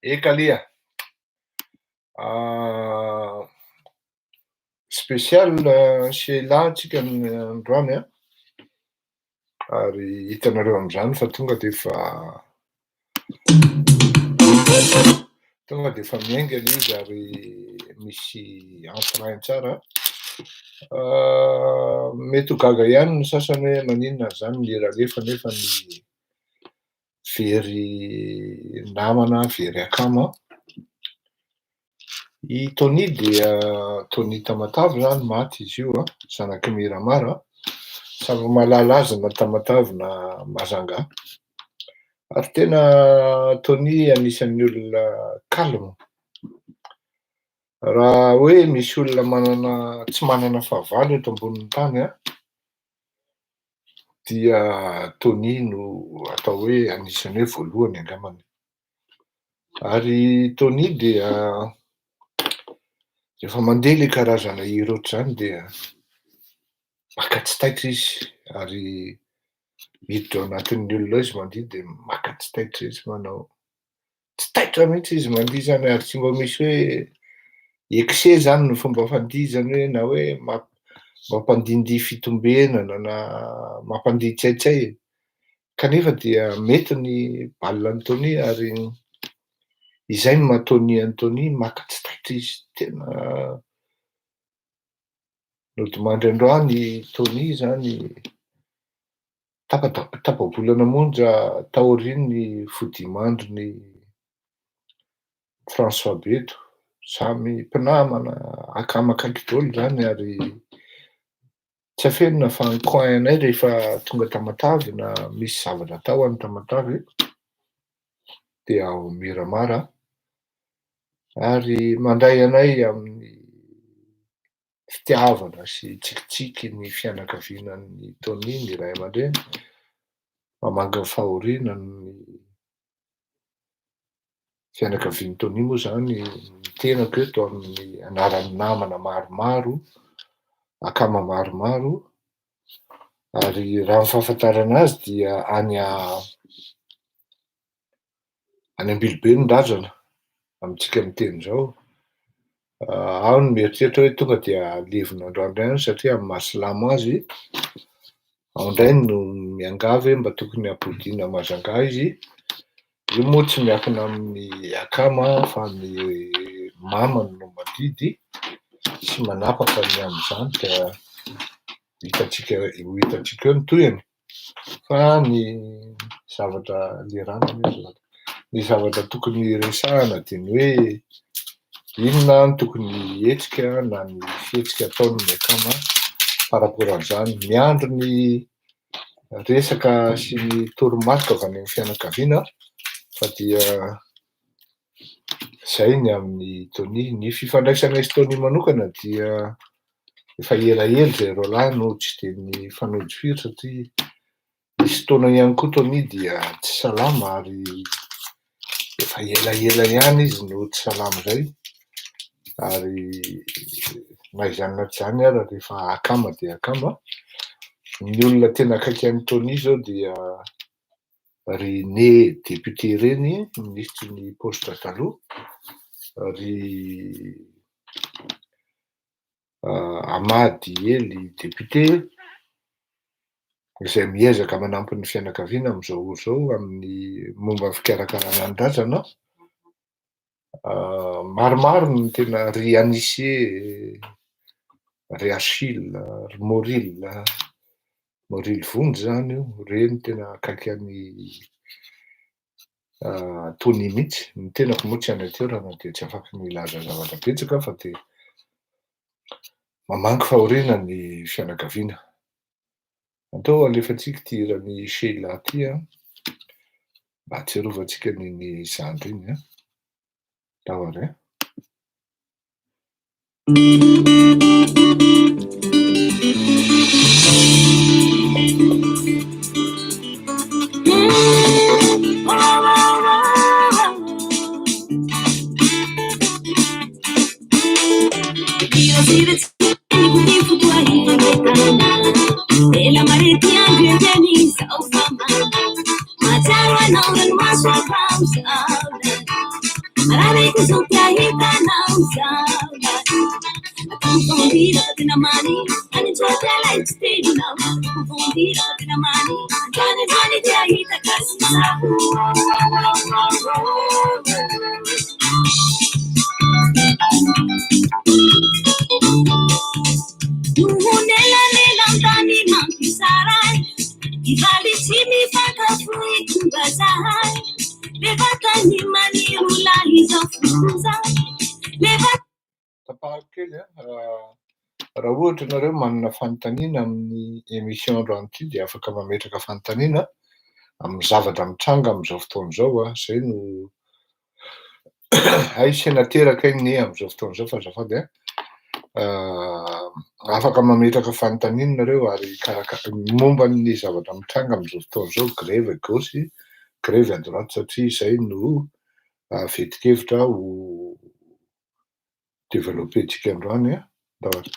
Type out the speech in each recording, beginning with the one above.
Eka aleha spécial Sheila tsika androany an, ary hitanareo amin'izany fa tonga de efa tonga de efa miainga ilay izy ary misy entrain tsara. Mety ho gaga ihany ny sasany hoe maninona ary izany ny hira alefa nefa ny very namana, very akama. I Tony dia Tony Tamatave izany maty izy io an, zanak'i Miramar an, samy mahalala azy na Tamatave na Majunga. Ary tena Tony anisan'ny olona calme. Raha hoe misy olona manana tsy manana fahavalo eto ambonin'ny tany an, dia Tony no atao hoe anisan'ny hoe voalohany angambany. Ary Tony dia rehefa mandeha ilay karazana hira ohatr'izany dia maka tsy taitra izy ary miditra ao anatin'ny olona ao izy mandihy dia maka tsy taitra izy manao, tsy taitra mihitsy izy mandihy izany ary tsy mba misy hoe excès izany ny fomba fandihizany hoe na hoe mampandihindihy fitombenana na mampandihy tsaitsay e. Kanefa dia mety ny bal an'i Tony ary izay no maha Tony an'i Tony, maka tsy taitra izy, tena nodimandry androany i Tony izany tapa-bolana monja taorian'ny fodimandrin'i François Bedo, samy mpinamana akama akaiky daholo izany ary Tsy afenina fa ny coin anay rehefa tonga Tamatave na misy zavatra atao any Tamatave dia ao Miramar ary mandray anay amin'ny fitiavana sy tsikitsiky ny fianakaviana an'i Tony, ny ray aman-dreny, mamangy ny fahoriana ny fianakavian'i Tony moa izany ny tenako eto amin'ny anaran'ny namana maromaro, akama maromaro, ary raha ny fahafantarana azy dia any any Ambilobe ny razana amintsika miteny izao. Ao ny mieritreritra hoe tonga dia alevina androany ihany satria amin'ny maha silamo azy, ao indray no miangavy hoe mba tokony hampodiana Majunga izy. Io moa tsy miankina amin'ny akama fa ny mamany no mandidy sy manapaka ny amin'izany ka hitantsika ho hitantsika eo ny tohiny. Fa ny zavatra le rano anie ry zalahy, ny zavatra tokony resahana dia ny hoe inona no tokony hetsika na ny fihetsika ataon'ny akama par rapport an'izany. Miandry ny resaka sy ny toromarika avy any amin'ny fianakaviana fa dia izay ny amin'i Tony. Ny fifandraisana sy Tony manokana dia efa elaela izay roalahy no tsy dia nifanojo firy satria nisy fotoana ihany koa Tony dia tsy salama ary efa elaela ihany izy no tsy salama izay ary na izany na tsy izany ary rehefa akama dia akama. Ny olona tena akaiky an'i Tony izao dia ry Né député ireny, minisitry ny paositra taloha, ry Ahmad Ely député, izay miezaka manampy ny fianakaviana amin'izao ora izao amin'ny momba ny fikarakarana ny razana. Maromaro ny tena ry Anise, ry Achille, ry Moril, Moril Vonjy izany io, ireny tena akaiky an'i Tony mihitsy. Ny tenako moa tsy any an-toerana dia tsy afaka ny hilaza zavatra betsaka fa dia mamangy fahoriana ny fianakaviana. Atao alefantsika ity hiran'i Sheila ity an, mba hahatsiarovantsika an'iny zandry iny an. Tao ary an. Tapahako kely an, raha ohatra nareo manana fanontaniana amin'ny émission androany ity dia afaka mametraka fanontaniana amin'ny zavatra mitranga amin'izao fotoana izao an, izay no hay senatera kay ny amin'izao fotoana izao fa azafady an, afaka mametraka fanontaniana nareo ary karaka- momba ny zavatra mitranga amin'izao fotoana izao, grevy à gauche, grevy à droite satria izay no vetin-kevitra ho developper-tsika androany an. Ndao ary.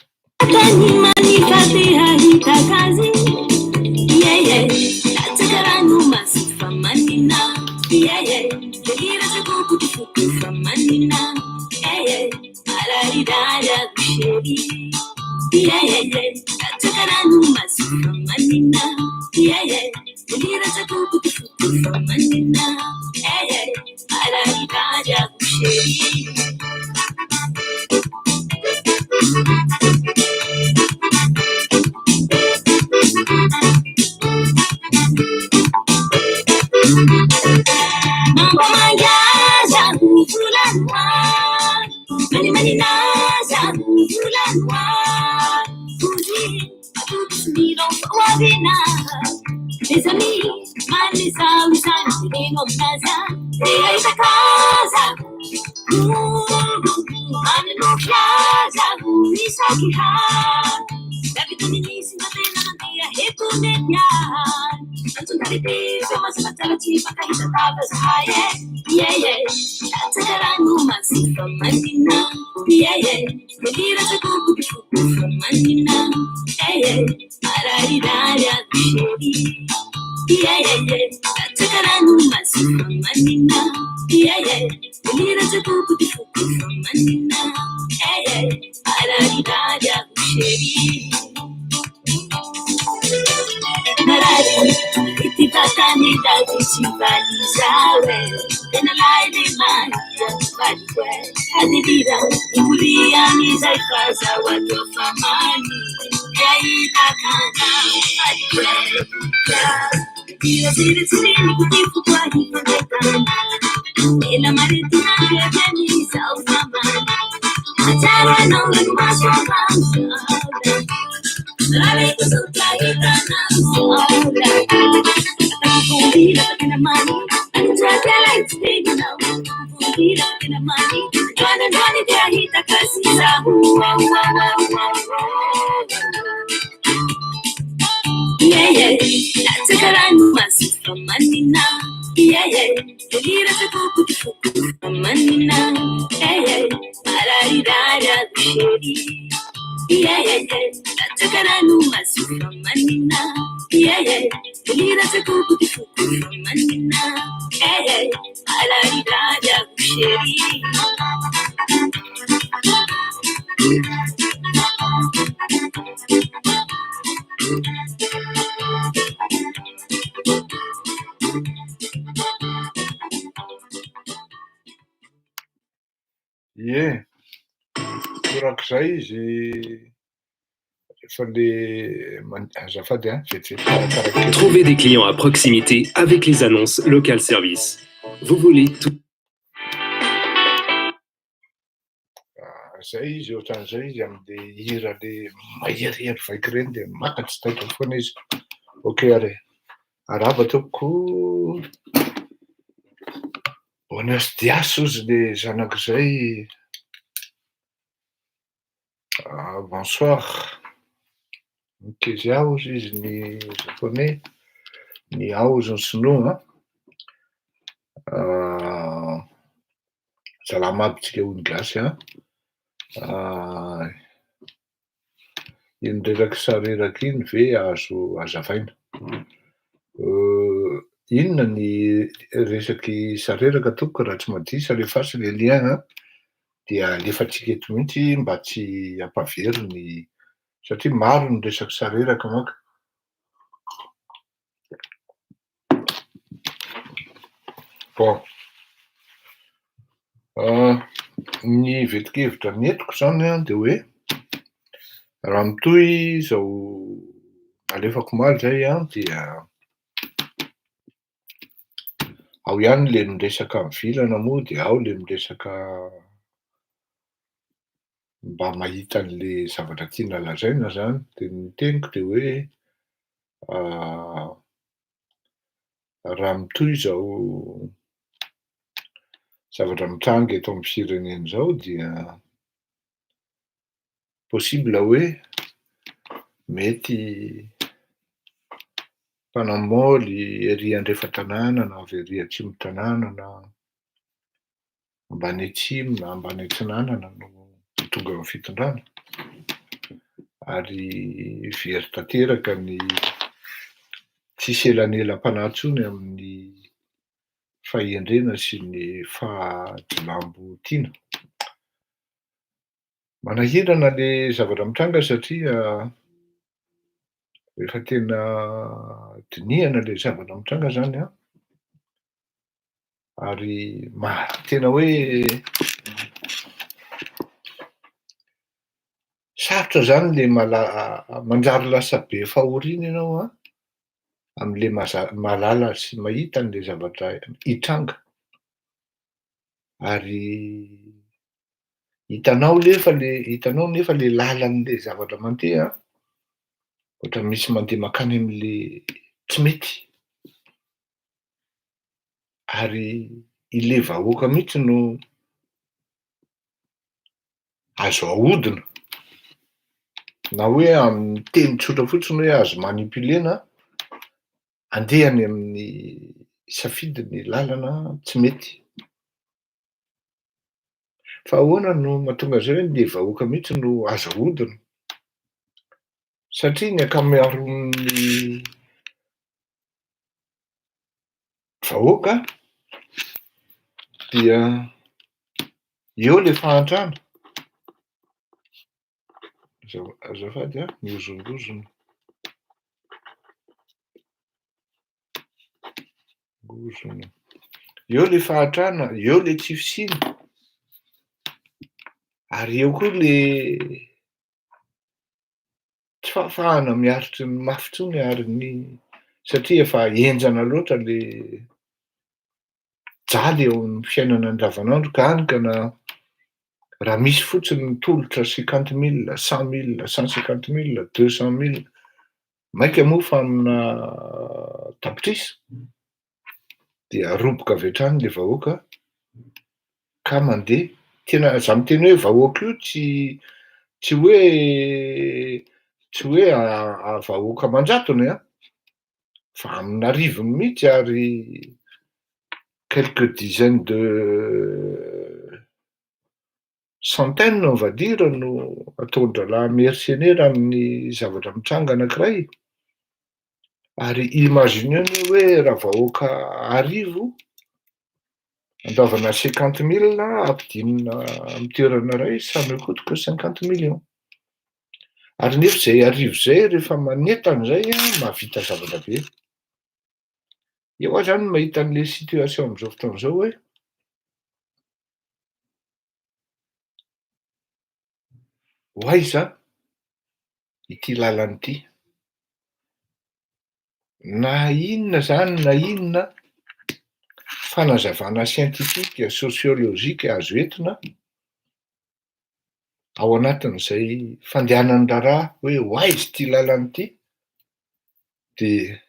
Ie, torak'izay izy rehefa le man- azafady an, vetivety karakara kely. Trouvez des clients à proximité avec les annonces Local Service. Vous voulez tout. Zay izy, ohatran'izay izy am'le hira le maherihery vaika ireny de maka tsy taitra foana izy. Ok ary, arahaba tompoko. Buenos dias hozy le zanak'izay. Bonsoir. Mikezia hozy izy ny japonais, ny ao hozy ny sinoa an. Salama aby tsika hoy ny gasy an. Iny reraky sareraka iny ve azo hazavaina? Inona ny resaky sareraka tompoko raha tsy madiso alefaso le lien an, dia alefantsika eto mihitsy mba tsy hampavery ny satria maro ny resaky sareraka manko. Bon. Ny vetin-kevitra nentiko zany an de hoe raha mitohy izao nalefako omaly zay an dia ao ihany le miresaka mivilana moa de ao le miresaka mba mahita an'le zavatra tiana lazaina zany. De ny teniko de hoe raha mitohy izao zavatra mitranga eto amin'ny firenena izao dia possible hoe mety mpanamoly ery andrefan-tanàna na avy ery atsimon-tanàna na ambany atsimo na ambany atsinanana no tonga eo amin'ny fitondrana ary very tanteraka ny tsisy elanelam-panahy intsony amin'ny fahendrena sy ny fahajilambo-tiana. Manahirana le zavatra mitranga satria rehefa tena dinihana le zavatra mitranga zany an, ary ma- tena hoe sarotra zany le mala- manjary lasa be fahoriana ianao an, am'le maza- mahalala sy mahita an'le zavatra hitranga. Ary hitanao nefa le hitanao nefa le lalan'le zavatra mandeha, ohatran'ny misy mandeha mankany am'le tsy mety. Ary ilay vahoaka mihitsy no azo ahodina. na hoe amin'ny teny tsotra fotsiny hoe azo manipuler-na andeha any amin'ny safidy ny lalana tsy mety. Fa ahoana no mahatonga an'izay hoe le vahoaka mihitsy no azo ahodina? Satria ny ankamaroan'ny vahoaka dia eo le fahantrana, azafady an, mihozongozona, ngozona, eo le fahantrana, eo le tsy fisiana, ary eo koa le tsy fahafahana miaritry ny mafy intsony ary ny satria efa henjana loatra le jaly eo amin'ny fiainana andavanandro ka hany ka na raha misy fotsiny ny tolotra cinquante mille, cent mille, cent cinquante mille, deux cent mille, mainka moa fa amina tapitrisa dia roboka avy hatrany le vahoaka ka mandeha. Tena za miteny hoe vahoaka io tsy tsy hoe tsy hoe vahoaka aman-jatony an, fa amin'arivony mihitsy ary quelques dizaines de centaines on va dire no ataon-drahalahy mercenaires amin'ny zavatra mitranga anankiray. Ary imaginez anie hoe raha vahoaka arivo andoavana cinquante mille ampidinina amin'ny toerana iray, ça ne coute que cinquante millions. Ary nefa izay arivo izay rehefa manentana izay an, mahavita zavatra be. Eo aho zany mahita an'le situation amin'izao fotoana izao hoe ho aiza ity lalana ity? Na inona zany na inona fanazavana scientifique, sociologique azo entina ao anatin'izay fandehanan'ny raharaha hoe ho aiza ity lalana ity de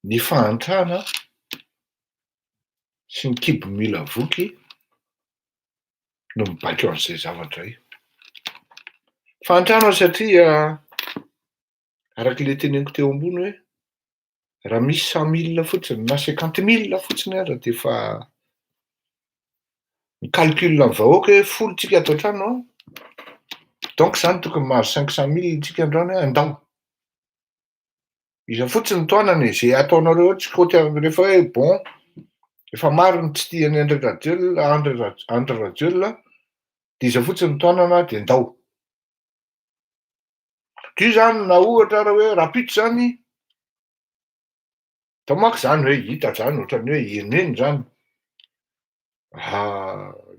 ny fahantrana sy ny kibo mila voky no mibaiko an'izay zavatra io. Fahantrana satria araka ilay teneniko teo ambony hoe raha misy cent mille fotsiny na cinquante mille fotsiny ara de efa mi-calcule ny vahoaka hoe folo tsika ato an-trano an, donc zany tokony mahazo cinq cent mille tsika androany hoe andao. Iza fotsiny ny tohanana e, ze ataonareo eo tsy kaoty rehefa hoe bon, efa maro ny tsy tia an'i Andry Rajoelina, Andry Raj- Andry Rajoelina, de iza fotsiny ny tohanana de ndao. Io zany na ohatra ara hoe rahampitso zany, atao manko zany hoe hita zany ohatran'ny hoe henoheno zany,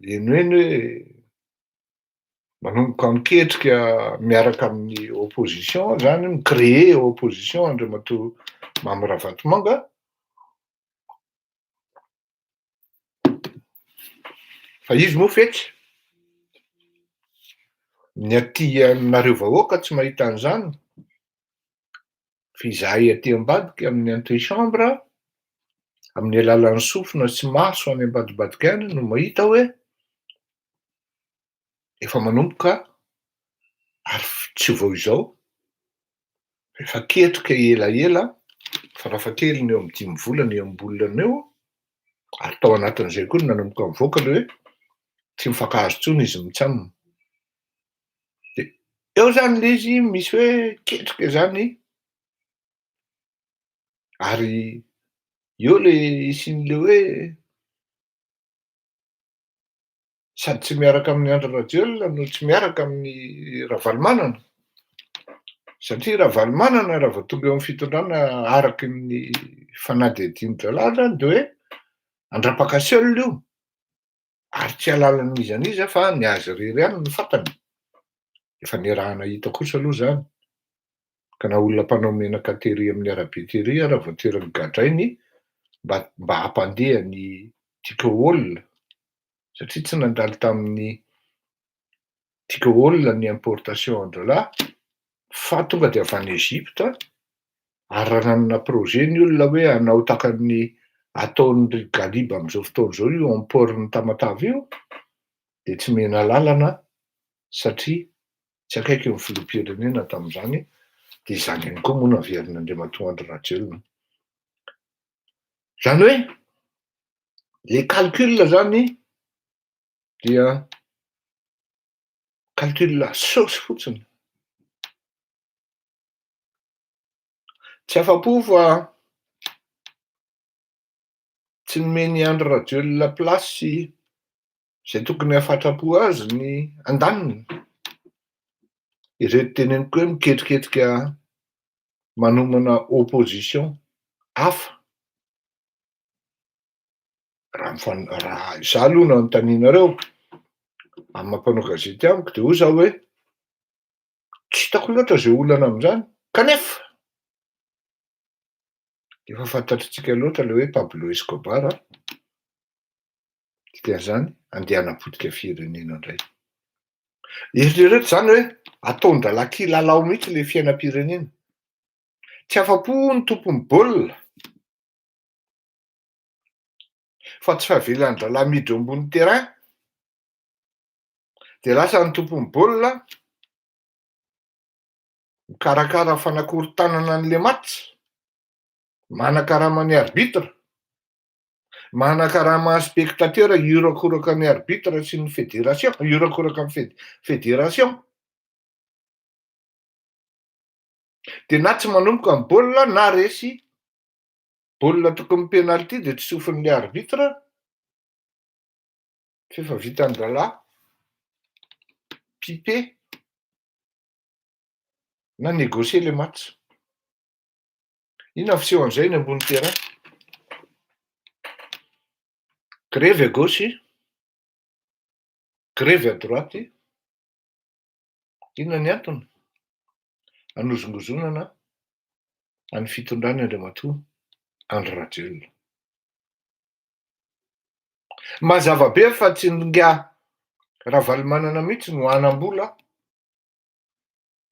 henoheno hoe manomboka miketrika miaraka amin'ny opposition zany, mi-créer opposition Andriamatoa Mamy Ravatomanga, fa izy moa fetsy, ny aty aminareo vahoaka tsy mahita an'izany, fa izahay aty ambadika amin'ny antichambre, amin'ny alalan'ny sofina sy maso any ambadibadika any no mahita hoe efa manomboka ary tsy vao izao, efa ketrika elaela, farafahakeliny eo amin'ny dimy volana eo am-bolana eo, ary tao anatin'izay koa no nanomboka nivoaka ilay hoe tsy mifankahazo intsony izy mitsam. De eo zany le izy misy hoe ketrika zany ary eo le hisian'le hoe sady tsy miaraka amin'i Andry Rajoelina no tsy miaraka amin'i Ravalomanana, satria Ravalomanana raha vao tonga eo amin'ny fitondrana araky ny fanadihadian-drahalahy zany de hoe andrapaka seul io, ary tsy alalan'iza n'iza fa ny azy irery ihany no fantany, efa niarahana hita kosa aloha zany, ka na olona mpanao menaka tery amin'ny arabe tery ara voatery nogadrainy mba mba hampandeha ny Tiko-Hall, satria tsy nandalo tamin'ny Tiko-Hall ny importation an-drahalahy fa tonga dia avy any Egypte, ary raha nanana projet ny olona hoe hanao tahaka ny ataon'i Galiba amin'izao fotoana izao io en port-n'i Tamatave io. Dia tsy omena alalana satria tsy akaiky ny filoham-pirenena tamin'izany, dia izany ihany koa moa no averin'Andriamatoa Andry Rajoelina. Izany hoe le calcul zany dia calcul saosy fotsiny. Tsy afa-po fa tsy nomen'i Andry Rajoelina place izay tokony hahafatrapo azy ny andaniny. Ireto teneniko hoe miketriketrika manomana opposition hafa. Raha mifan- raha izaho aloha no anontanianareo, amin'ny maha mpanao gazety amiko dia hoy zaho hoe tsy hitako loatra izay olana amin'izany kanefa efa fantatritsika loatra ilay hoe Pablo Escobar a, dikan'izany andeha hanapotika firenena indray. Eritrereto izany hoe ataon-drahalahy kilalao mihitsy ilay fiainam-pirenena. Tsy afa-po ny tompon'ny baolina fa tsy fahavelan-drahalahy miditra eo ambony terrain dia lasa ny tompon'ny baolina mikarakara fanakorontanana an'le match, manakarama ny arbitre, manakarama spectateur hiorakoraka ny arbitre sy ny fédération, hiorakoraka ny fédération. Dia na tsy manomboka ny baolina na resy, baolina tokony penalty dia tsy tsofin'le arbitre, f'efa vitan-drahalahy pipe na négocier le match. Inona ny fisehon'izay eny ambony terrain? Grevy à gauche, grevy à droite, inona ny antony? Hanozongozonana an'ny fitondrany Andriamatoa Andry Rajoelina. Mazava be fa tsy ingahy Ravalomanana mihitsy no hanam-bola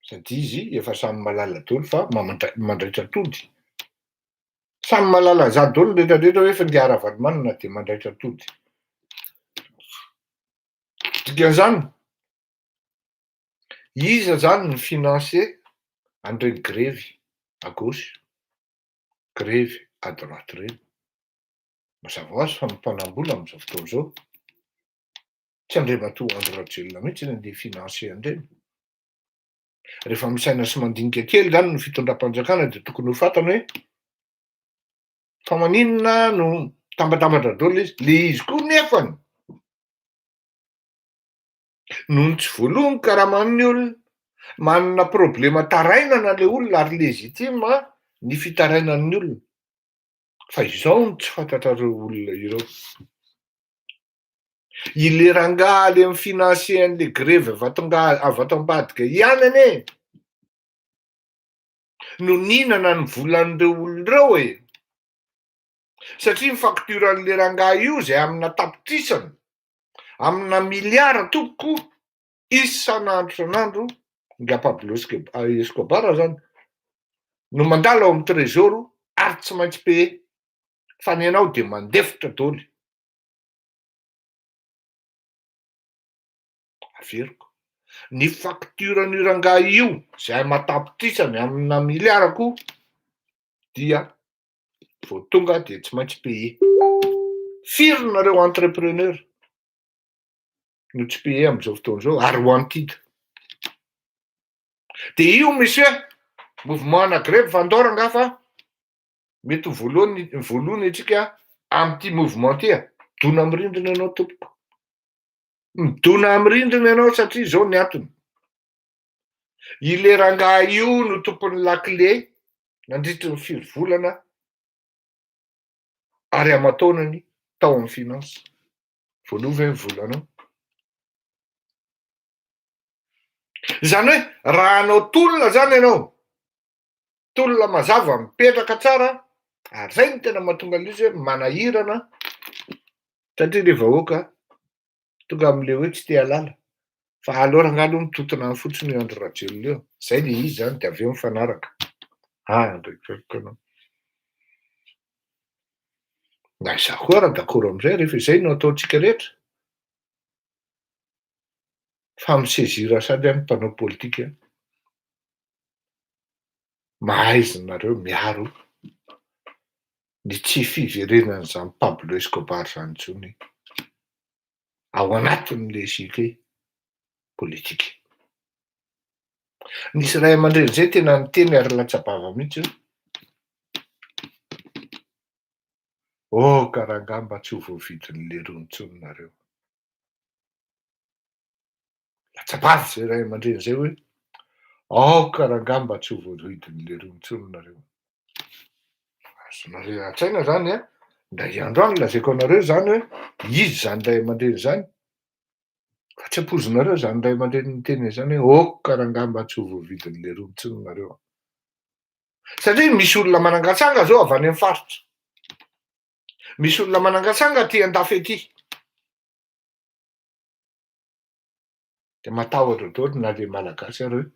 sady izy efa samy mahalala daholo fa mandraitra atody. Samy mahalala an'izany daholo ny rehetra rehetra hoe fa ingahy Ravalomanana dia mandraitra atody. Dikan'izany, iza zany ny financer an'ireny grevy à gauche, grevy à droite ireny? Mazava ho azy fa ny mpanam-bola amin'izao fotoana izao, tsy Andriamatoa Andry Rajoelina mihitsy no andeha hi-financer an'ireny. Rehefa misaina sy mandinika kely izany ny fitondram-panjakana dia tokony ho fantany hoe fa maninona no mitambatambatra daholo ilay izy. Ilay izy koa nefany noho ny tsy voaloa ny karaman'ny olona, manana problema tarainana ilay olona ary légitime ny fitarainan'ny olona. Fa izao no tsy fantatrareo olona ireo. Ile rangaha le mi-financer an'le grevy avy ato avy ato ambadika ihany anie no nihinana ny volan'ireo olona ireo e! Satria ny facture an'le rangaha io izay amina tapitrisany, amina milliard tompoko isan'andro isan'andro nga Pablo Escobar zany no mandalo ao amin'ny trésor ary tsy maintsy payer fa ny anao de mandefitra doly. Averiko. Ny facture an'io rangahy io izay aman-tapitrisany amina milliard koa dia vao tonga dia tsy maintsy payer. Firy nareo entrepreneur no tsy payer amin'izao fotoana izao ary wanted. Dia io monsieur mouvement ana grevy fa andao rangaha fa mety ho voalohany voalohany antsika amin'ity mouvement ity a. Midona amin'ny rindrina ianao tompoko. Midona amin'ny rindrina ianao satria izao ny antony. Ilay rangahy io no tompon'ny lakile nandritry ny firy volana ary aman-taonany tao amin'ny finance. Voaloa ve ny volanao? Izany hoe raha hanao tolona zany ianao, tolona mazava mipetraka tsara, ary zay no tena mahatonga an'izy hoe manahirana satria le vahoaka tonga am'le hoe tsy te hahalala fa aleo rangahy aloha mitontona any fotsiny io Andry Rajoelina io, zay le izy zany de avy eo mifanaraka. Ah, ndraiky anao. Na izaho koa ary d'accord am'izay rehefa izay no ataontsika rehetra. Fa mi-saisir sady ny mpanao politika mahaiza nareo miaro ny tsy fiverenan'izany Pablo Escobar zany intsony ao anatin'le cycle politika. Nisy ray aman-dreny zay tena niteny ary latsa-bava mihitsy hoe oh ka rangahy mba tsy ho voavidin'ny lerony intsony nareo. Latsa-bava zay ray aman-dreny zay hoe aoka rangahy mba tsy ho voavidin'ny lerony intsony nareo. Azonareo an-tsaina zany an, indray andro any lazaiko anareo zany hoe izy zany ray aman-dreny zany, fa tsy ampoizinareo zany ray aman-dreny niteny an'izany hoe aoka rangahy mba tsy ho voavidin'ny lerony intsony nareo. Satria misy olona manangatsanga zao avy any amin'ny faritra, misy olona manangatsanga aty an-dafy aty. Dia matahotra daholo na le Malagasy ary hoe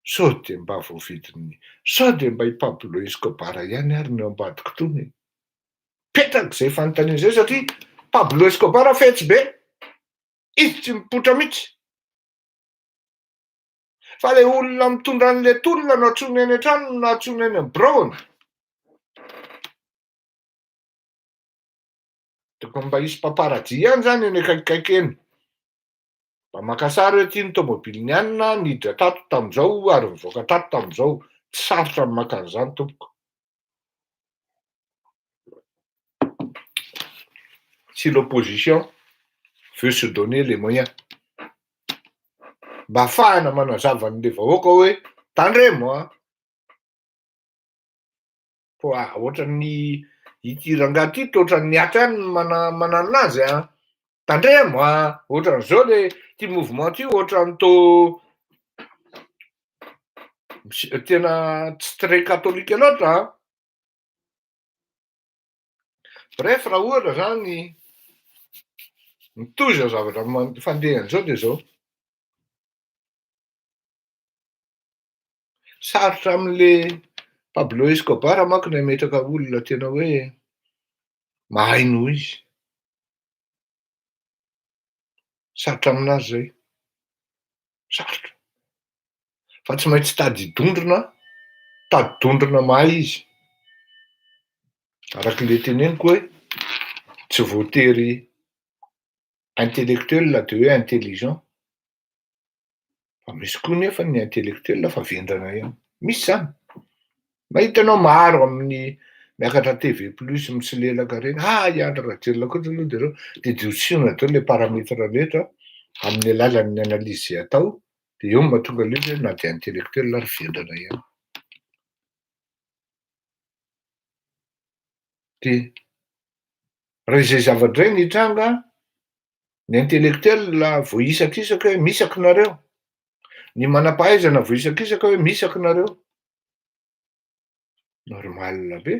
sao dia mba voavidin'ny, sao dia mba i Pablo Escobar ihany ary no ao ambadika itony e. Petraka izay fanontaniana izay satria Pablo Escobar fetsy be, izy tsy mipoitra mihitsy. Fa le olona mitondra an'le tolona no antsoiny any an-tranony na antsoiny any amin'ny biraony. Tokony mba hisy paparazzi ihany zany eny akaikikaiky eny. Mba maka sary hoe ity ny tomobilin'i anona niditra tato tamin'izao ary nivoaka tato tamin'izao. Tsy sarotra ny maka an'izany tompoko. Si l'opposition veut se donner les moyens. Mba ahafahana manazava an'le vahoaka hoe tandremo a! Koa ohatran'ny ity rangahy ity toa ohatran'ny Atra ihany no mananona azy an! Tandremo an! Ohatran'izao le ity mouvement ity ohatran'ny toa tena tsy très catholique loatra an! Bref, raha ohatra zany mitohy izao zavatra fandehany izao dia izao. Sarotra amin'le Pablo Escobar manko ny hametraka olona tena hoe mahay noho izy. Sarotra aminazy zay. Sarotra. Fa tsy maintsy tady dondrona, tady dondrona mahay izy. Arak'le teneniko hoe tsy voatery intellectuel de hoe intelligent. Fa misy koa nefa ny intellectuel fa vendrana ihany. Misy zany. Mahita ianao maro amin'ny miakatra TV plus misolelaka reny, ah i Andry Rajoelina koa aloha de reo, de diosina daholo le paramètre rehetra amin'ny alalan'ny analyse zay atao, de eo no mahatonga an'ilay izy hoe na dia intellectuel ary vendrana ihany. De raha izay zavatra izay no hitranga, Ny intellectuel voaisakisaka hoe misaky nareo, ny manam-pahaizana voaisakisaka hoe misaky nareo. Normal be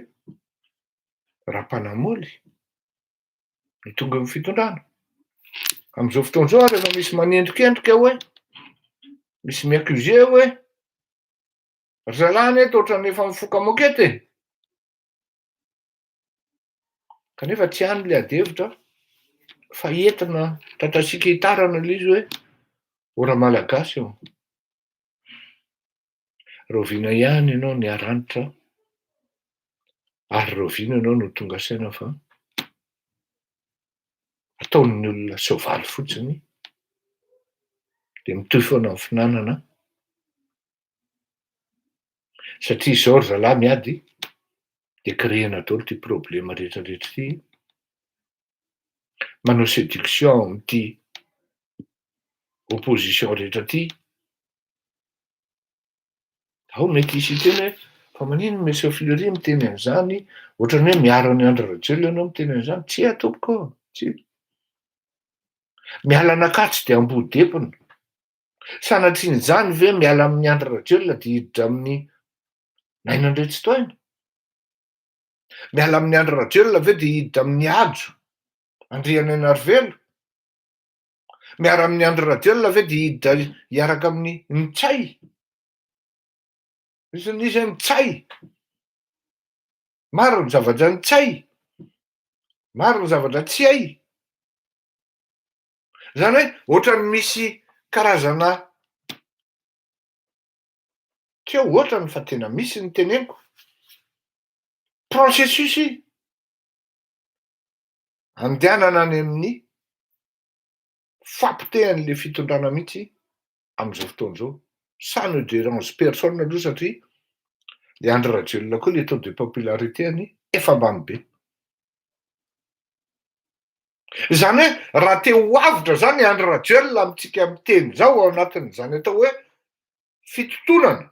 raha mpanamoly no tonga eo fitondrana. Am'izao fotoana izao ary efa misy manendrikendrika hoe, misy mi-accuser hoe, ry zalahy anie toa ohatran'ny efa mifoka mokety e! Kanefa tsy any le ady hevitra fa entina tratrantsika hitarana le izy hoe ô Ramalagasy ô, rahoviana ihany ianao ny haranitra ary rahoviana ianao no tonga saina fa ataon'ny olona soavaly fotsiny de mitohy foana ny finanana satria izao ry zalahy miady de créer-na daholo ty problema rehetra rehetra ty, manao séduction amin'ity opposition rehetra ty, ao mety hisy hiteny hoe fa manino monsieur Fleury miteny an'izany, ohatran'ny hoe miaro an'i Andry Rajoelina ianao miteny an'izany, tsia tompoko ô, tsia, miala an'Ankatso de Ambohidempona. Sanatrian'izany ve miala amin'i Andry Rajoelina dia hiditra amin'ny Naina Andriantsitohaina? Miala amin'i Andry Rajoelina ve dia hiditra amin'ny Hajo Andrianainarivelo? Miara amin'i Andry Rajoelina ve dia hiditra hiaraka amin'ny Ntsay? Misy an'iza Ntsay? Maro ny zavatra Ntsay, maro ny zavatra tsy hay. Zany hoe ohatran'ny misy Karazana tsy hoe ohatrany fa tena misy ny teneniko, processus andehanana any amin'ny fahapotehan'le fitondrana mihitsy am'izao fotoana zao. Ça ne dérange personne aloha satria le Andry Rajoelina koa le taux de popularité-ny efa ambany be. Zany hoe raha te ho avotra zany Andry Rajoelina amintsika miteny zao ao anatin'izany atao hoe fitotonana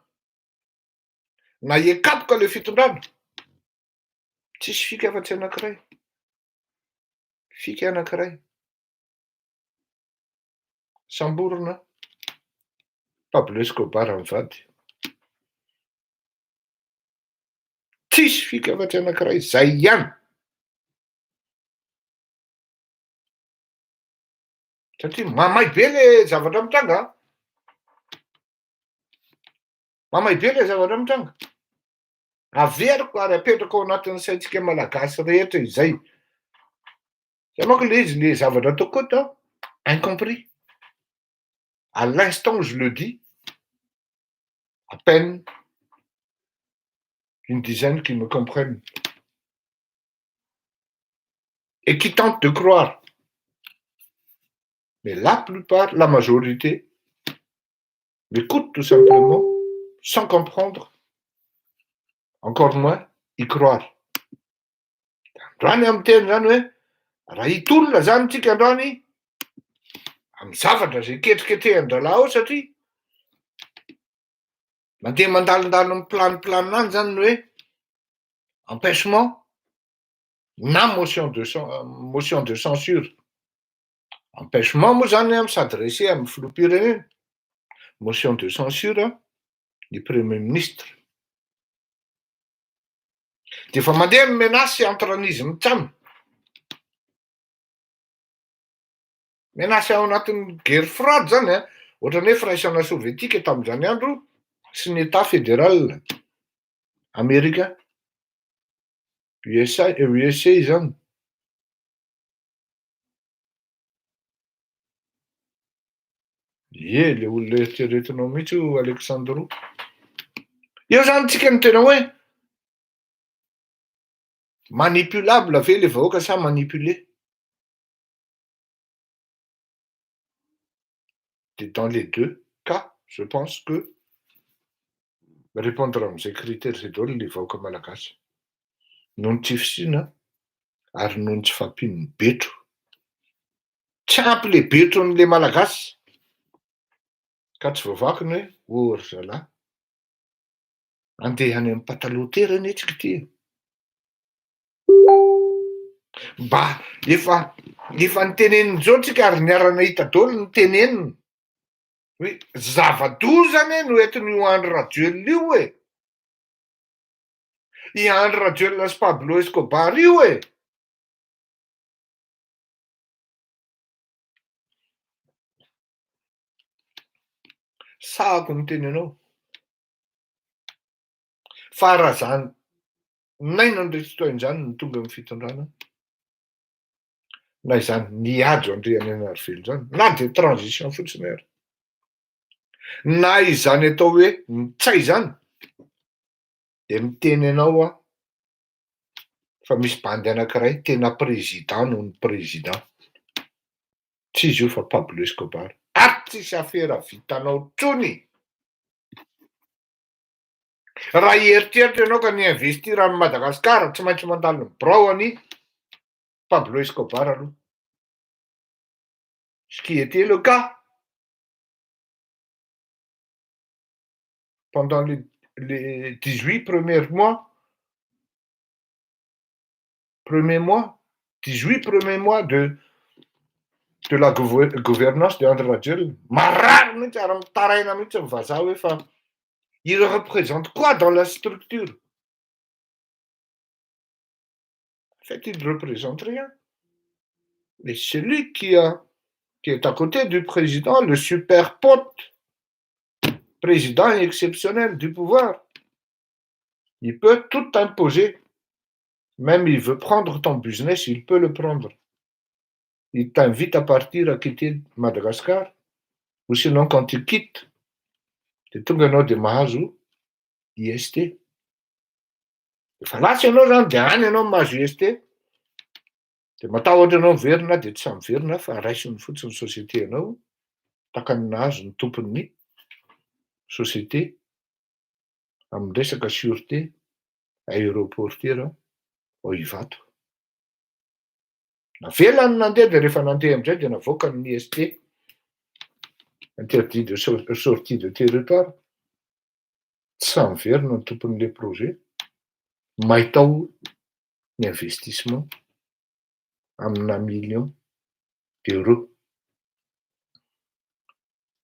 na hiakapoka le fitondrana, tsisy fika afa-tsy anankiray, fika anankiray, samborina Pablo Escobar mivady. Tsisy fika afa-tsy anankiray, zay ihany. Satria mamay be le zavatra mitranga an. Mamay be le zavatra mitranga. Averiko ary apetrako ao anatin'ny saintsika malagasy rehetra izay. Zay manko le izy, le zavatra ataoko eto an, incompris. À l'instant où je le dis, à peine une dizaine qui me comprennent et qui tentent de croire. Mais la plupart, la majorité, m'écoute tout simplement, sans comprendre, encore moins y croire. Androany aho miteny zany hoe raha hitolona zany tsika androany amy zavatra zay ketriketrehan-drahalahy ao satria mandeha mandalondalo mipilaniplanina any zany ny hoe empêchement na motion de censure. Empêchement moa zany a mi-s'adresser amy filoham-pirenena, motion de censure ny premier ministre. De efa mandeha ny menace entre an'izy mitsamy. Menace ao anatin'ny guerre froide zany a, ohatran'ny hoe firaisana sovietika tamin'izany andro sy ny état fédéral américain, USA, USA zany. Ie, le olona eritreretinao mihitsy io Alexandro. Eo zany tsika no tena hoe manipulable ve le vahoaka sa manipulé? De dans les deux cas, je pense que répondre amin'izay critère zay daholo le vahoaka malagasy. Noho ny tsy fisiana ary noho ny tsy fahampian'ny betro. Tsy ampy le betron'le malagasy ka tsy voavaky ny hoe ô ry zalahy, andeha any amin'ny pataloha tery anie tsika ity e. Mba efa efa nitenenin-jao tsika ary niara-nahita daholo ny tenenina hoe zava-doza anie no entin'io Andry Rajoelina io e. I Andry Rajoelina sy Pablo Escobar io e. Sahako miteny anao fa raha zany Naina Andriantsitohaina izany no tonga amin'ny fitondrana, na izany Ny Hajo Andrianainarivelo izany, na dia transition fotsiny ary, na izany atao hoe Ntsay izany, dia miteny anao aho fa misy bandy anankiray tena président noho ny président, tsy izy io fa Pablo Escobar, ary tsisy afera vitanao tsony. Raha hieritreritra ianao ka ni-investir any Madagascar, tsy maintsy mandalo ny birao an'i Pablo Escobar aloha. Ce qui était le cas pendant les 18 premiers mois, premiers mois, 18 premiers mois de la gouvernance de Andry Rajoelina. Marary mihitsy ary mitaraina mihitsy ny vazaha hoe fa il représente quoi dans la structure? En fait, il ne représente rien. Mais celui qui est à côté du président, le super pote, président exceptionnel du pouvoir, il peut tout imposer. Même il veut prendre ton business, il peut le prendre. Il t'invite à partir, à quitter Madagascar. Ou sinon quand tu quittes de tonga ianao de mahazo IST. Efa lasa ianao zany de any ianao mahazo IST, de matahotra ianao miverina de tsy sahy miverina fa raisiny fotsiny société anao, tahaka ny nahazo ny tompon'ny société amy resaka sûreté aéroportuaire ao Ivato. Navelany nandeha de rehefa nandeha amizay de navoakany ny IST, interdit de sortie de territoire, tsy sahy miverina ny tompon'le projet, mahitao ny investissement amina million d'euros.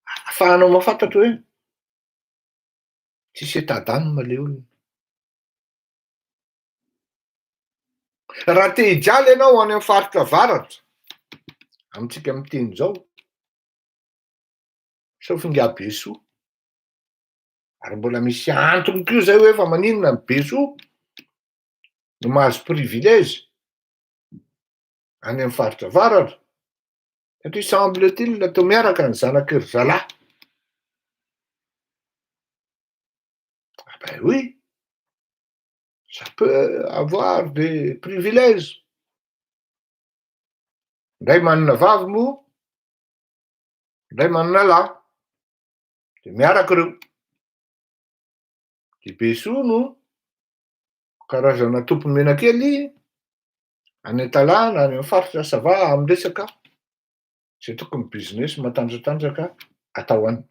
Ahafahanao mahafantatra hoe tsisy état d'âme le olona. Raha te hijaly ianao any amy faritra avaratra, amitsika miteny zao, sauf ingahy Besoa, ary mbola misy antony koa zay hoe fa maninona ny Besoa no mahazo privilège any amy faritra avaratra, satria semble-t-il toa miaraka ny zanaky ry zalahy. Ah ben oui, ça peut avoir des privilèges. Ndray manana vavy moa, ndray manana lahy, de miaraky reo. De Besoa no karazana tompo menakely any an-talà na any amy faritra Sava amy resaka zay tokony business matanjatanjaka atao any.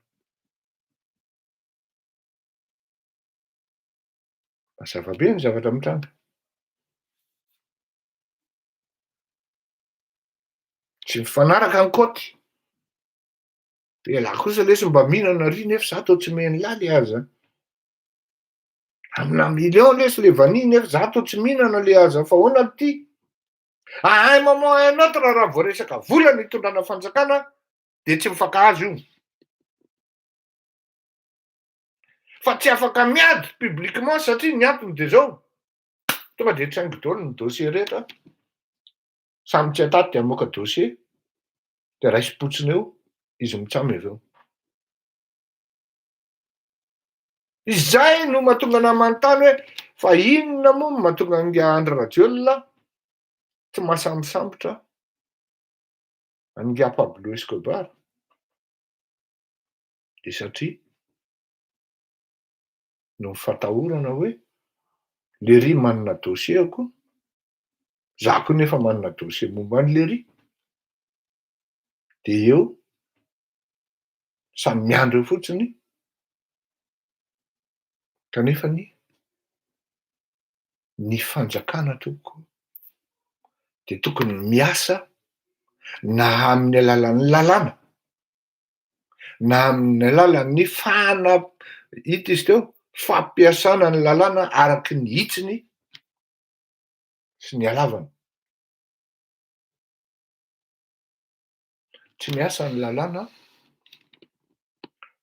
Mazava be ny zavatra mitranga. Tsy mifanaraka ny kaoty. Elah kosa lesy mba mihinana ry nefa za toa tsy miheno lahy le aza. Amina million lesy le vanille nefa za toa tsy mihinana le aza fa ahoana ty? À un moment à un autre raha vao resaka vola ny hitondrana fanjakana de tsy mifankahazo io. Fa tsy afaka miady publiquement satria ny antony de zao, tonga de tsaingo daholo ny dossier rehetra, samy tsy ataty de hamoaka dossier, de raisim-potsiny eo izy mitsamy avy eo. Izay no mahatonga anah manontany hoe fa inona moa no mahatonga an'ingahy Andry Rajoelina tsy mahasambosambotra an'ingahy Pablo Escobar? De satria noho ny fatahorana hoe lery manana dossier-ko, za koa nefa manana dossier momba an'i lery, de eo samy miandry eo fotsiny kanefany ny fanjakana tompoko de tokony miasa na amin'ny alalan'ny lalàna na amin'ny alalan'ny fana- hita izy teo fampiasana ny lalàna araky ny hitsiny sy ny halavany. Tsy miasa ny lalàna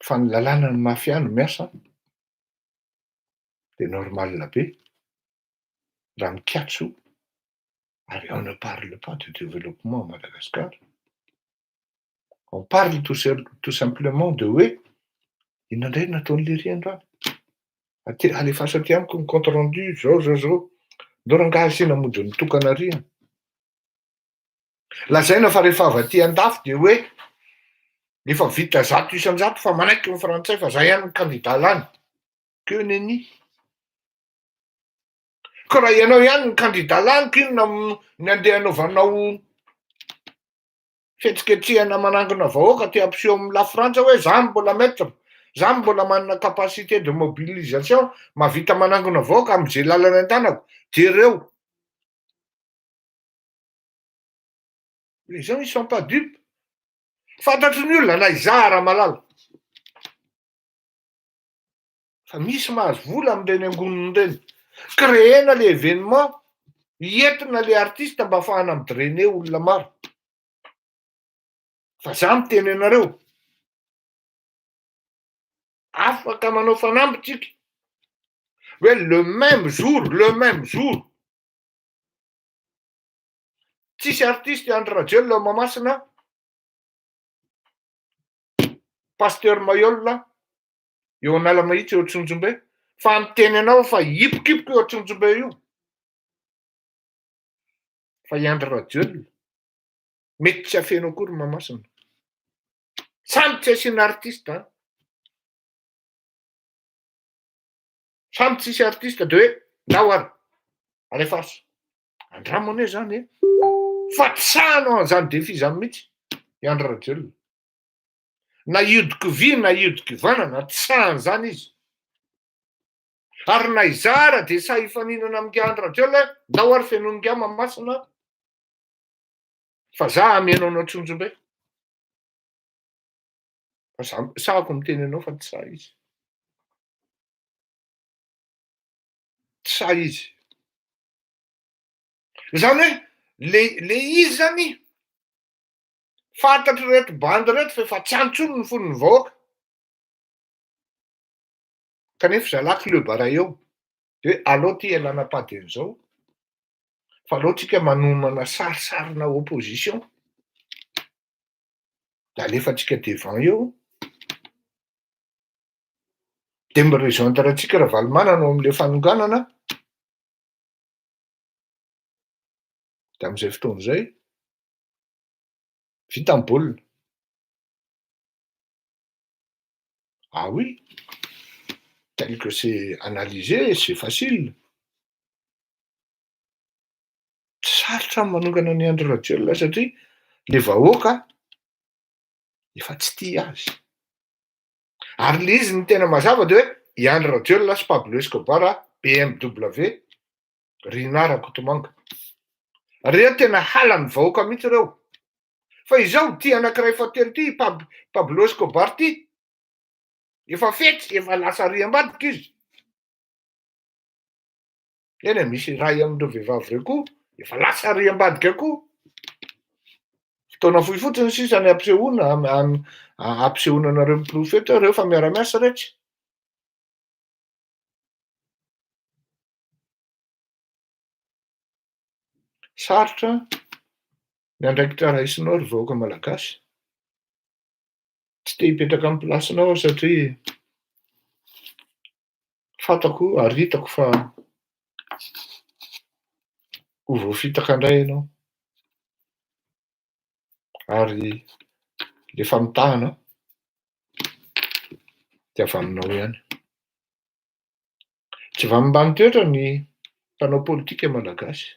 fa ny lalànan'ny mafia no miasa de normal be raha mikatso ary on ne parle pas de développement à Madagascar, on parle tout tout simplement de hoe inona indray no nataon'i lery androany? Aty alefaso aty amiko ny compte rendu zao zao zao, ndao rangahy asiana mody mitokana ary an! Lazaina fa rehefa avy aty andafy de hoe efa vita 100% fa manaiky ny frantsay fa za ihany ny kandida lany. Que nenni. Ka raha ianao ihany ny kandida lany k'inona ny andeha anaovanao fihetsiketsehana manangona vahoaka te hampiseho amin'ny la Frantsa hoe za mbola maître, za mbola manana capacité de mobilisation, mahavita manangona vahoaka am'ze lalana an-tanako, jereo. Les gens ils sont pas dupes. Fantatry ny olona na izaho Ramalala fa misy mahazo vola amin'ireny angoniny ireny. Créer-na le événement, entina le artiste mba ahafahana mi-drainer olona maro. Fa za miteny anareo, afaka manao fanamby tsika hoe le même jour, le même jour, tsisy artiste Andry Rajoelina ao Mahamasina. Pasteur Mayol eo Analamahitsy eo Antsonjombe fa miteny anao fa hipokipoka io Antsonjombe io fa i Andry Rajoelina mety tsy hafeno akory Mahamasina. Samy tsy asiana artiste an. Samy tsisy artiste de hoe ndao ary alefaso. Andramo anie zany e. Fa tsy sahy hanao an'izany défi zany mihitsy i Andry Rajoelina. Na hiodiky na hiodiky vanana, tsy sahy an'izany izy. Ary na izaho ara dia sahy hifaninana amin'ingahy Andry Rajoelina hoe ndao ary fenoin'ingahy Mahamasina fa za hameno anao Antsonjombe. Fa za sahako miteny anao fa tsy sahy izy. Tsy sahy izy. Izany hoe le le izy zany fantatr'ireto bandy ireto fa efa tsy any intsony ny fon'ny vahoaka. Kanefa zalahy club ray eo de hoe aleo ty ialana pas dieny zao fa aleo tsika manomana sarisarina opposition de alefantsika devant eo de mi-rejoindre antsika Ravalomanana ao amle fanonganana de amizay fotoana zay vita ny baolina. Ah oui, tel que c'est analysé, c'est facile. Tsy sarotra ny manongana an'i Andry Rajoelina satria le vahoaka efa tsy tia azy. Ary le izy ny tena mazava de hoe i Andry Rajoelina sy Pablo Escobar, BMW, Rinah Rakotomanga. Reo tena halan'ny vahoaka mihitsy reo. Fa izao ity anankiray fahatelo ity, i Pablo Escobar ity, efa fetsy, efa lasa ary ambadika izy. Eny e, misy iray amin'ireo vehivavy ireo koa, efa lasa ary ambadika koa. Fotoana fohy fotsiny sisa ny hampisehoana, hampisehoana anareo miporofo eto ireo fa miara-miasa retsy. Sarotra ny andraikitra raisinao ry vahoaka malagasy. Tsy te hipetraka amin'ny place-nao aho satria fantako ary hitako fa ho voafitaka indray ianao. Ary le famitahana dia avy aminao ihany. Tsy vanim-bany toetra ny mpanao politika malagasy.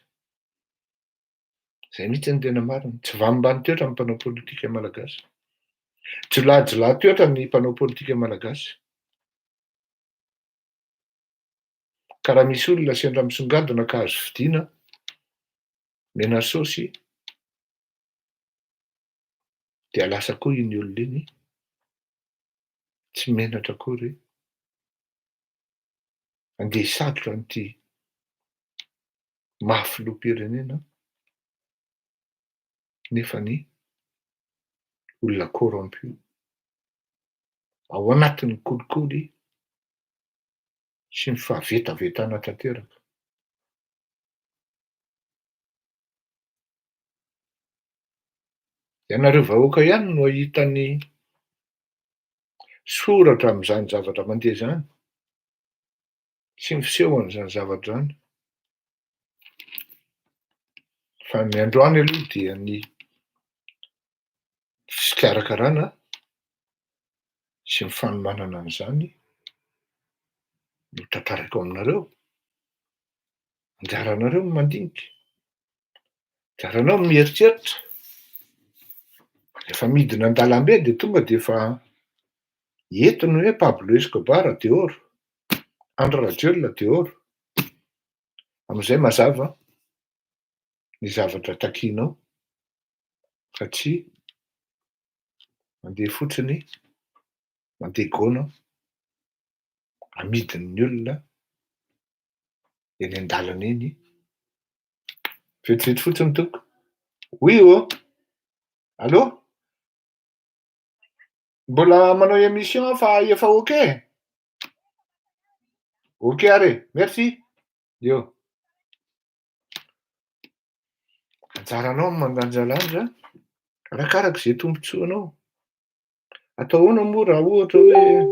Zay mihitsy no tena marina. Tsy vanim-bany toetra ny mpanao politika malagasy. Jiolajiolahy toetra ny mpanao politika malagasy. Ka raha misy olona sendra misongadina ka azo fidiana, mena saosy, dia lasa koa iny olona iny, tsy menatra akory. Andeha hisalotra an'ity maha filoham-pirenena nefa ny olona corrompu ao anatin'ny kolikoly sy ny fahavetavetana tanteraka. Ianareo vahoaka ihany no hahita ny soratra amin'izany zavatra mandeha izany sy ny fisehon'izany zavatra izany. Fa ny androany aloha dia ny fikarakarana sy ny fanomanana an'izany no tantaraiko aminareo. Anjaranareo ny mandinika. Anjaranao ny mieritreritra. Rehefa midina an-dalambe dia tonga dia efa eto ny hoe Pablo Escobar dehors, Andry Rajoelina dehors. Amin'izay mazava ny zavatra takianao fa tsy mandeha fotsiny, mandeha gona, amidin'ny olona eny an-dalana eny. Vetivety fotsiny tompoko. Oui ô! Allô? Mbola manao émission aho fa efa ok e? Ok ary e, merci. Eo. Anjaranao ny mandanjalanja arakaraka izay tombontsoanao. Atao ahoana moa raha ohatra hoe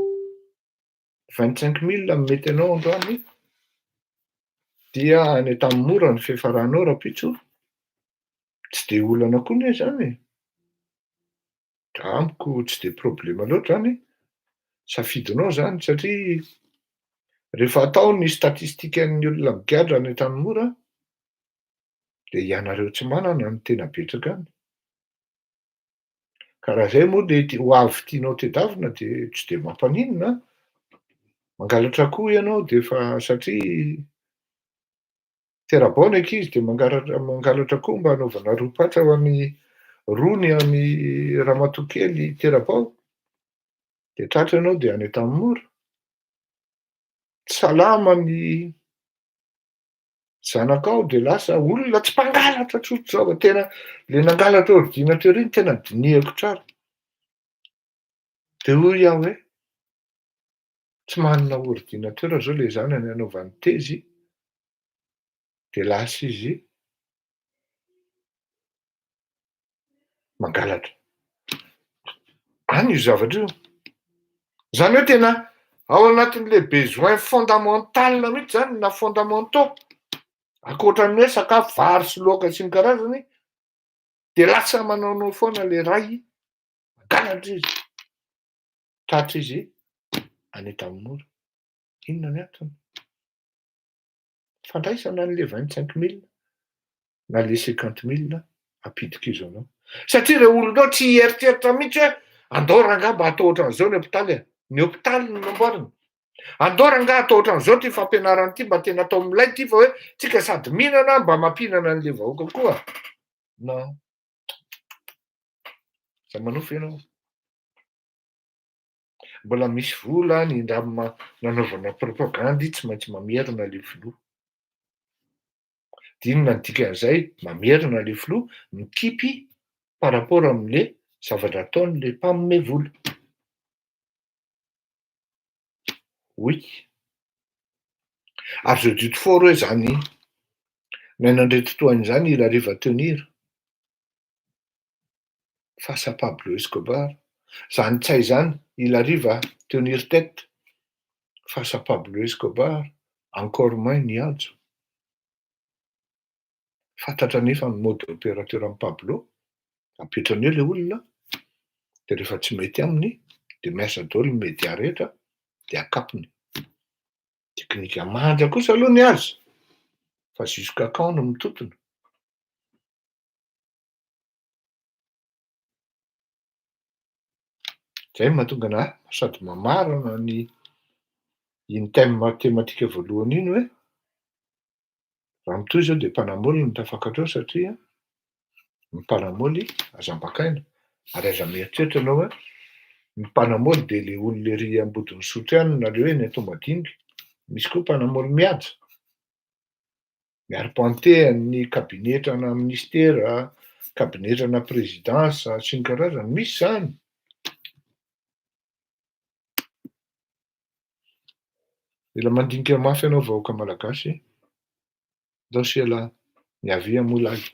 25 000 no mety anao androany, dia any Antanimora ny fiafaranao rahampitso, tsy de olana koa anie zany e. Amiko tsy de problema loatra zany, safidinao zany satria rehefa atao ny statistikan'ny olona migadra any Antanimora de ianareo tsy manana no tena betsaka any. Ka raha zay moa le ho avy tianao tedavina de tsy de mampaninona an! Mangalatra akoho ianao de efa satria tera-bao ny ankizy de mangalatra akoho mba hanaovana ro-patsa ho an'ny rony an'i ramatoa kely tera-bao, de tratra ianao de any Antanimora. Tsy salama ny zanakao de lasa olona tsy mpangalatra tsotra zao fa tena le nangalatra ordinateur iny tena dinihako tsara. De hoy aho hoe tsy manana ordinateur zao le zanany hanaovany tezy, de lasa izy mangalatra. Any io zavatra io. Zany hoe tena ao anatin'le besoin fondamental mihitsy zany na fondamentaux, ankoatran'ny hoe sakafo, vary sy laoka sy ny karazany, de lasa manaonao foana le ray, mangalatra izy, tratra izy any Antanimora. Inona ny antony? Fandraisana an'le 25 000 na le 50 000 ampidi-kizo anao. Satria ireo olona ireo tsy hieritreritra mihitsy hoe andao rangahy mba atao ohatran'izao ny hopitaly e. Ny hopitaly no namboarina. Andao rangahy atao ohatran'izao ity fampianarana ity mba tena atao milay ity fa hoe tsika sady mihinana mba mampihinana an'le vahoaka koa. Non. Aza manofy ianao. Mbola misy vola nindramina nanaovana propagandy tsy maintsy mamerina le filoha. De inona ny dikan'izay? Mamerina le filoha mikipy par rapport am'le zavatra ataon'le mpanome vola. Oui. Ary je doute fort hoe zany Naina Andriantotohaina zany il arrive à tenir face à Pablo Escobar. Zany Ntsay zany il arrive à tenir tête face à Pablo Escobar, encore moins ny Hajo. Fantatra nefa ny mode opérateur amin'i Pablo, apetrany eo le olona, de rehefa tsy mety aminy de miasa daholo ny média rehetra de akapony. Teknika manja kosa aloha ny azy, fa jusqu'à quand no mitotona? Zay no mahatonga anahy sady mamarana ny iny thème thématique voalohany iny hoe raha mitohy zao de mpanamoly no tafakatra eo satria ny mpanamoly aza ambakaina ary aza mieritreritra ianao hoe ny mpanamoly de le olona ery Ambodin'Isotry any na le hoe eny Antohomadinika, misy koa mpanamoly mihaja, mi-arpenter ny kabinetrana ministera, kabinetrana présidence sy ny karazany, misy zany. Mila mandinika mafy ianao vahoaka malagasy, ndao sy ialahy, miavia moa lahy.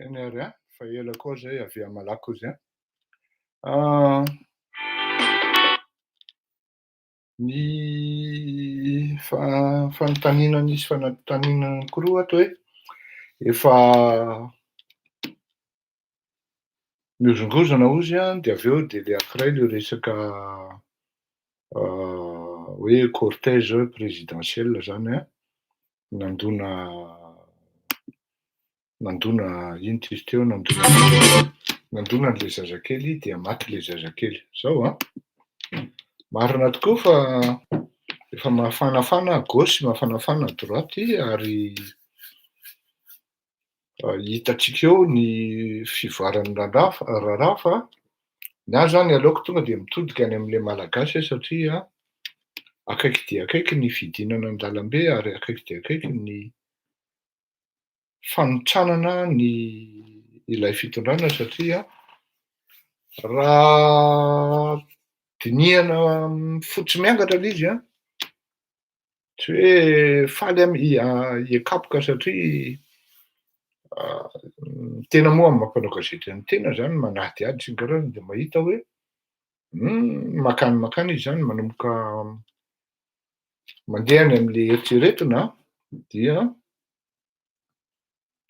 Eny ary an, fa ela koa zay avy hamalako izy an. Ny fanontaniana nisy fanontaniana anankiroa ato hoe efa mihozongozona hozy an, dia avy eo dia le anankiray le resaka hoe cortège présidentiel zany an, nandona nandona ino ty izy teo, nandona nandona an'le zazakely dia maty le zazakely. Zao an, marina tokoa fa efa mafanafana à gauche, mafanafana à droite ary hitantsika eo ny fivoaran'ny raharaha raharaha fa ny ahy zany aleoko tonga de mitodika any am'le Malagasy aho satria akaiky dia akaiky ny fidinana an-dalambe ary akaiky dia akaiky ny fanotranana ny ilay fitondrana satria raha dinihana fotsy miangatra le izy an, tsy hoe faly aho hiakapoka satria ny tena moa amin'ny maha mpanao gazety an'ny tena zany manadihady sy ny karazany de mahita hoe makany makany izy zany manomboka mandeha any am'le eritreretina dia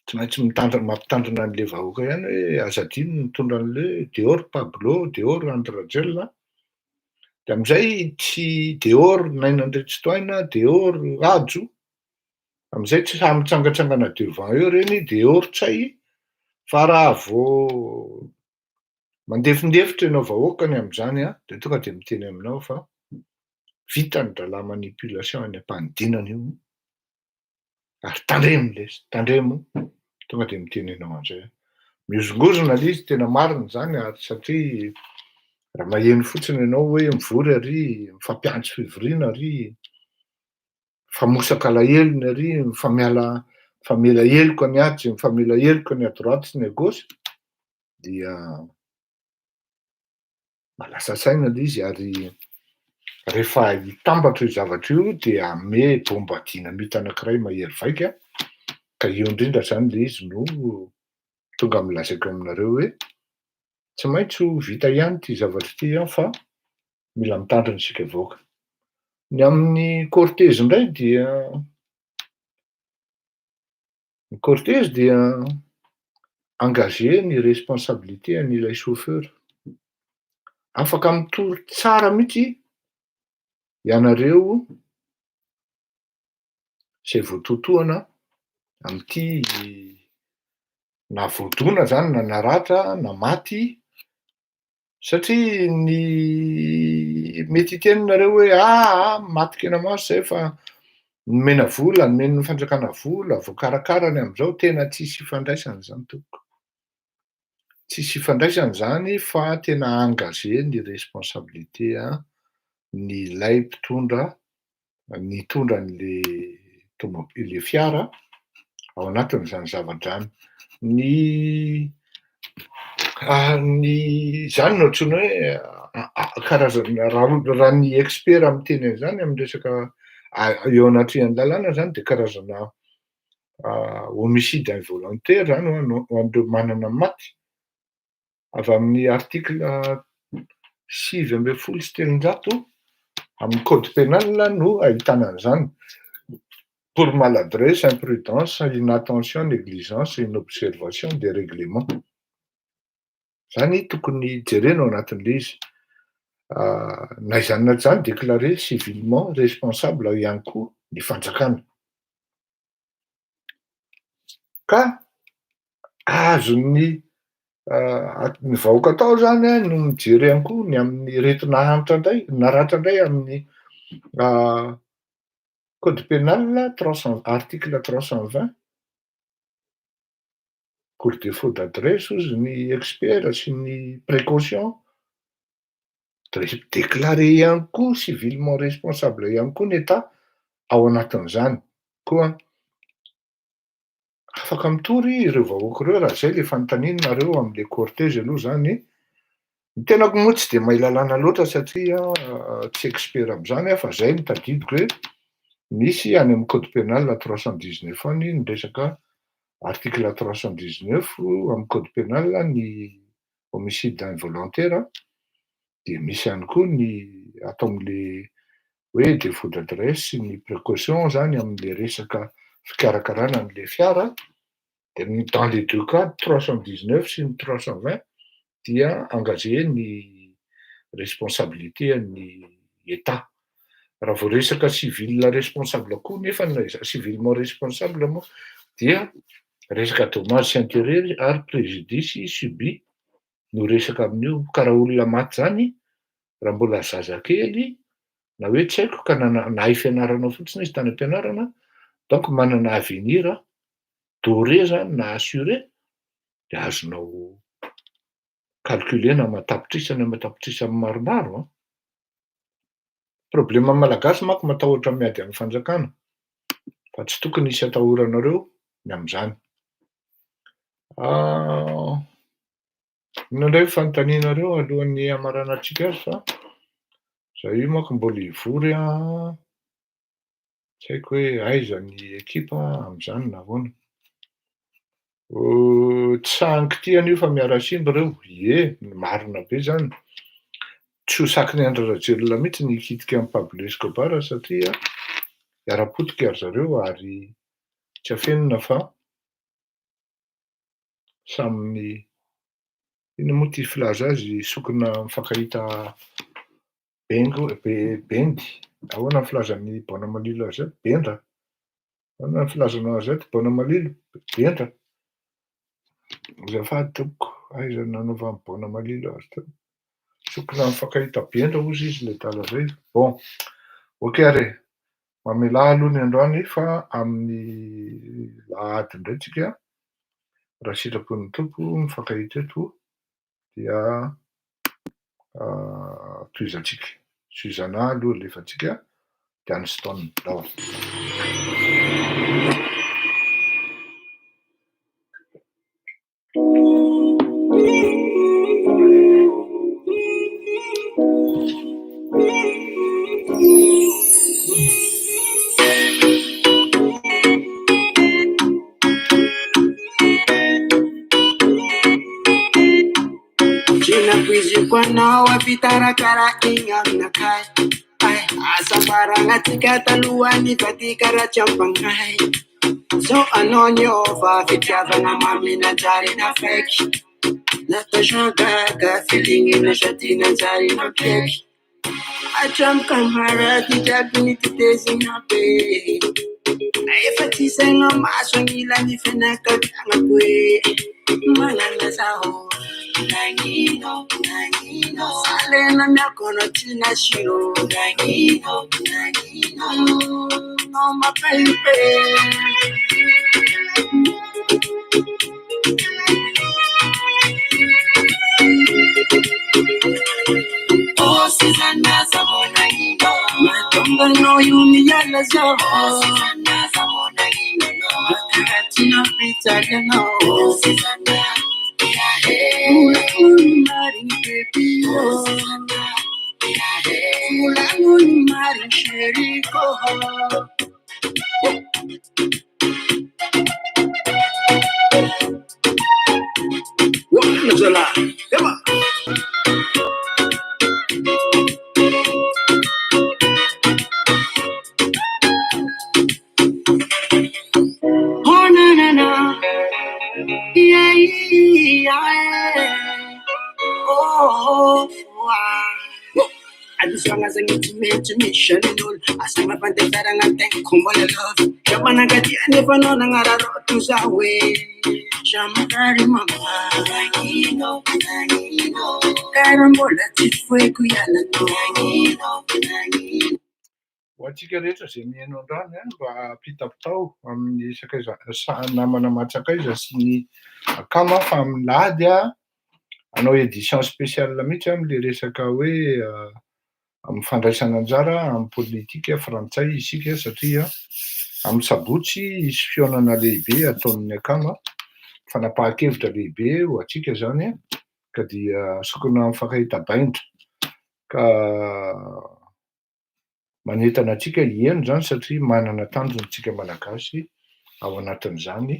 tsy maintsy mitandrina mampitandrina an'le vahoaka ihany hoe aza adino ny mitondra an'le dehors Pablo, dehors Andry Rajoelina, de am'izay tsy dehors Naina Andriantsitohaina, dehors Hajo. Am'izay tsy sahy mitsangatsangana devant eo reny de eo ry tsay, fa raha vao mandefindefitra ianao vahoakany am'zany an, de tonga de miteny aminao fa vita ny drala manipulation any am-panidinana io, ary tandremo lesy, tandremo, tonga de miteny anao an'izay aho. Mihozongozona le izy, tena marina zany, ary satria raha maheno fotsiny ianao hoe mivory ary, mifampiantso fivoriana ary, mifamosaka alahelony ary, mifamiala mifamela heloka ny atsy, mifamela heloka ny à droite sy ny à gauche, dia mahalasa saina le izy. Ary rehefa hitambatra io zavatra io de ame bomba dynamite anankiray mahery vaika, ka io indrindra zany le izy no tonga amy lazaiko aminareo hoe tsy maintsy ho vita ihany ty zavatra ity an, fa mila mitandrina isika vahoaka. Ny amin'ny cortège indray dia ny cortège dia engagé ny responsabilité an'ilay chauffeur. Afaka mitory tsara mihitsy ianareo zay voatotoana am'ity, na voadona zany, na naratra, na maty, satria ny mety hiteny nareo hoe aa maty kenamaso zay fa nomena vola, nomen'ny fanjakana vola, voakarakarany am'izao. Tena tsisy ifandraisany zany tompoko, tsisy ifandraisany zany, fa tena engagé ny responsabilité a ny lay mpitondra nitondra an'le tomobile, le fiara ao anatin'izany zava-drany ny zany no antsoina hoe karazana, raha ny expert miteny an'izany amy resaka eo anatrehan'ny lalàna zany, de karazana homicide involontaire zany ho an'ireo manana maty avy amin'ny article 319 amin'ny code pénal no ahitana an'izany, pour maladresse, imprudence, inattention, négligence, inobservation des règlements. Zany tokony jerena ao anatin'le izy. Na izany na zany, déclaré civilement responsable ihany koa ny fanjakana, ka azony ny vahoaka atao zany a no mijery ihany koa ny amin'ny reto nahantra indray, naratra indray, amin'ny code pénal 300, article 320, pour défaut d'adresse ozy ny expert sy ny précaution, déclaré ihany koa civilement responsable ihany koa ny État ao anatin'izany koa. Afaka mitory ireo vahoaka ireo raha zay le fanontanianareo am'le cortège aloha zany. Ny tenako moa tsy de mahay lalàna loatra satria tsy expert am'izany aho, fa zay no tadidiko hoe misy any amy code pénal 319 any ny resaka article 319 amy code pénal, ny homicide involontaire, de misy ihany koa ny atao am'le hoe défaut d'adresse sy ny précaution zany am'le resaka fikarakarana an'le fiara. De dans les deux cas, 319 sy ny 320, dia engagé ny responsabilité ny État raha vao resaka civil responsable koa. Nefa civilement responsable moa dia resaka dommage sy intérêt ary préjudice subi no resaka amin'io, ka raha olona maty zany, raha mbola zazakely na hoe tsy haiko ka nana nahay fianarana fotsiny izy tany am-pianarana, donc manana avenir doré zany na assuré, de azonao calculena aman-tapitrisany, aman-tapitrisany maromaro an. Problema malagasy manko matahotra miady amy fanjakana, fa tsy tokony hisy atahoranareo ny am'izany. Inona indray fanontanianareo alohan'ny hamaranantsika azy? Fa za io manko mbola hivory a, tsy haiko hoe aiza ny ekipa am'izany na ahoana. Tsy sahankitihana io fa miara-simba ireo. Ie, marina be zany. Tsy ho saky ny Andry Rajoelina mihitsy ny hikitika amy Pablo Escobar, satria hiara-potika ry zareo, ary tsy afenina fa samy ino moa ty filaza azy, sokina mifankahita bengo be bendy, ahoana ny filazan'ny Bona Malila azy eo, bendra. Ahoana ny filazanao azy eto? Baona malilo? Bentra? Azafady tompoko, aiza no nanaovan'i Baona malilo azy teo? Sokina mifankahita bentra hozy izy le dala zay. Bon, ok ary e. Mamelà aloha ny androany fa amin'ny lahady indray tsika, raha sitrapon'ny Tompo mifankahita eto dia tohizantsika. Suzana aloha alefantsika dia any Stone. Ndao. Ho antsika rehetra izay mihaino androany an, mba ampitapitao amin'ny sakaiza namana aman-tsakaiza sy ny akama fa amin'ny lahady an, hanao édition spéciale mihitsy aho amin'ilay resaka hoe amin'ny fandraisana anjara amin'ny politika frantsay isika satria amin'ny sabotsy hisy fihaonana lehibe ataon'ny akama, fanapahan-kevitra lehibe ho antsika izany an, ka dia sokona mifankahita bainitra ka manentana antsika hihaino izany satria manana tanjona isika Malagasy ao anatin'izany,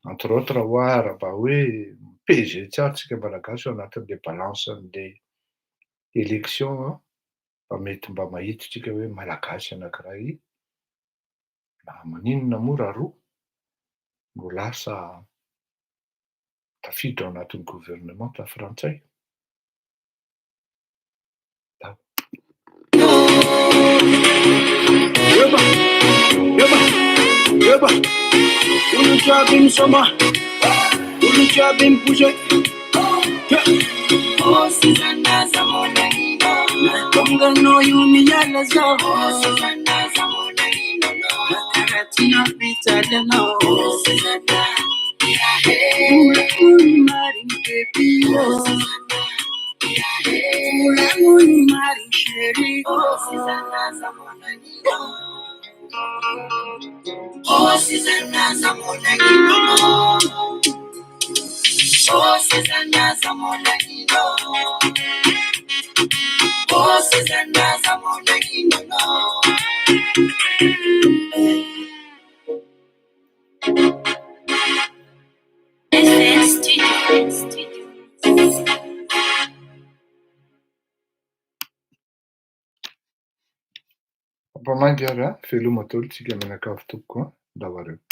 entre autres hoa raha mba hoe mi-peser tsara isika Malagasy ao anatin'ilay balance an'ilay élection an, mba mety mba mahita isika hoe Malagasy anankiray na maninona moa raha roa no lasa tafiditra ao anatin'ny gouvernemanta frantsay. Mampamangy ary an, veloma daholo tsika mianakavy tompoko an, ndao areo.